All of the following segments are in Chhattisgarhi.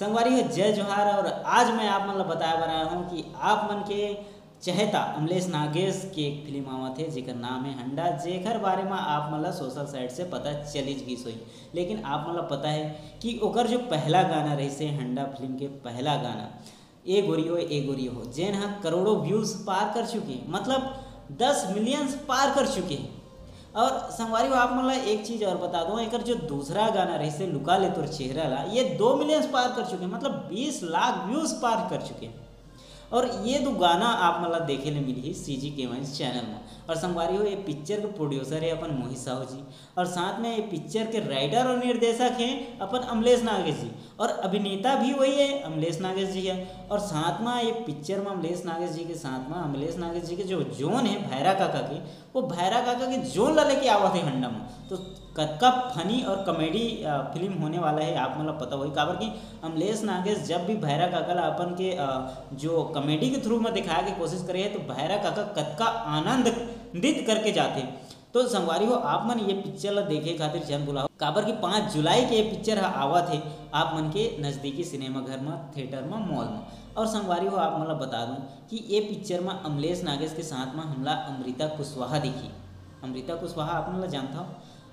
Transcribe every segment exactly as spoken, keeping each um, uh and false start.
संगवारी हो, जय जोहार। और आज मैं आप मन ला बताए बर आया हूँ कि आप मन के चहेता अमलेश नागेश के एक फिल्म आवत हे, जेकर नाम है हंडा, जेकर बारे में आप मन ला सोशल साइट से पता चलिच गिस होही। लेकिन आप मन ला पता है कि ओकर जो पहला गाना रहिस हे हंडा फिल्म के पहला गाना, ए गोरी हो, ए गोरी हो, जेन ह करोड़ों व्यूज पार कर चुके हैं, मतलब दस मिलियंस पार कर चुके हैं। और संगवारी हो, आप मन ला एक चीज और बता दूं, एकर जो दूसरा गाना रहिस हे लुका ले तोर चेहरा ला, ये दो मिलियंस पार कर चुके हैं, मतलब बीस लाख व्यूज पार कर चुके हैं। और ये दो गाना आप मन ला देखे ले मिलही सीजी के वाइंस चैनल में। और संगवारी हो, ये पिक्चर के प्रोड्यूसर है अपन मोहित साहू जी, और साथ में ये पिक्चर के राइटर और निर्देशक हैं अपन अमलेश नागेश जी, और अभिनेता भी वही है, अमलेश नागेश जी है। और साथ में ये पिक्चर में अमलेश नागेश जी के साथ में अमलेश नागेश जी के जो जोन है भैरा काका के, वो भैरा काका के जोन ला लेके आवत है हंडा में। तो कतका फनी और कॉमेडी फिल्म होने वाला है, आप मन ला पता होही, काबर कि अमलेश नागेश जब भी भैरा काका ला अपन के अ, जो कॉमेडी के थ्रू में दिखाए के कोशिश करे है, तो भैरा काका कतका आनंदित करके जाथे। तो संगवारी हो, आप मन ये पिक्चर ला देखे खातिर झन भुलाओ, काबर कि पाँच जुलाई के ये पिक्चर ह आवत हे आप मन के नजदीकी सिनेमा घर में, थिएटर में, मॉल में। और संगवारी हो, आप मन ला बता दूं कि ये पिक्चर में अमलेश नागेश के साथ में हमला अमृता कुशवाहा दिखी। अमृता कुशवाहा आप मन ला जानता हो,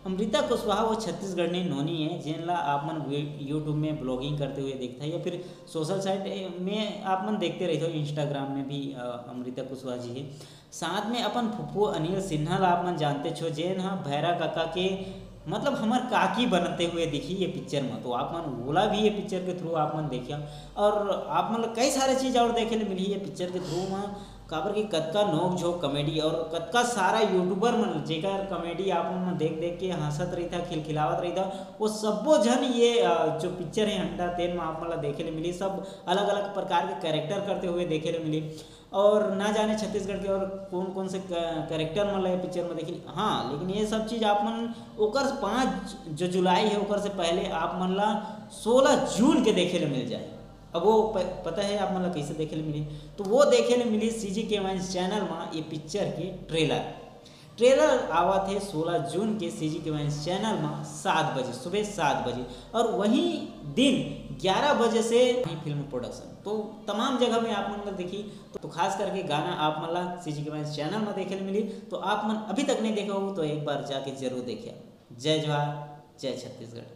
अमृता कुशवाहा वो छत्तीसगढ़नी नोनी है, जेन ला आप मन वी-, YouTube में ब्लॉगिंग करते हुए देखता है या फिर सोशल साइट में आप मन देखते रहते हो, इंस्टाग्राम में भी अ, अमृता कुशवाहा जी है। साथ में अपन फुफू अनिल सिन्हा ला आप मन जानते छो, जेन ह भैरा काका के मतलब हमर काकी बनते हुए दिखी ये पिक्चर में। तो आप मन ओला भी ये पिक्चर के थ्रू आप मन देखिया, और आप मन ला कई सारे चीज और देखे ले मिलही ये पिक्चर के थ्रू में, काबर कि कतका नोक झोंक कॉमेडी और कतका सारा यूट्यूबर मन जेकर कॉमेडी आप मन देख देख के हंसत रहिथा, खिलखिलावत रहिथा, वो सब्बो झन ये अ, जो पिक्चर है हंडा तेन में आप मन ला देखे ले मिली। सब अलग अलग प्रकार के कैरेक्टर करते हुए देखे ले मिली, और ना जाने छत्तीसगढ़ के और कौन कौन से कैरेक्टर मन ला ये पिक्चर में देखी। हाँ, लेकिन ये सब चीज आप मन ओकर पाँच जो जुलाई है ओकर से पहले आप मन ला सोलह जून के देखे ले मिल जाए। अब वो प-, पता है आप मन ला कैसे देखे ले मिली, तो वो देखे ले मिली सीजी के वाइंस चैनल में ये पिक्चर के ट्रेलर। ट्रेलर आवत है सोलह जून के सीजी के वाइंस चैनल में सात बजे, सुबह सात बजे, और वही दिन ग्यारह बजे से वही फिल्म प्रोडक्शन। तो तमाम जगह में आप मन ला देखी, तो, तो खास करके गाना आप मन ला सीजी के वाइंस चैनल में देखे ले मिली। तो आप मन अभी तक नहीं देखा हो तो एक बार जाके जरूर देखिए। जय जोहार, जय छत्तीसगढ़।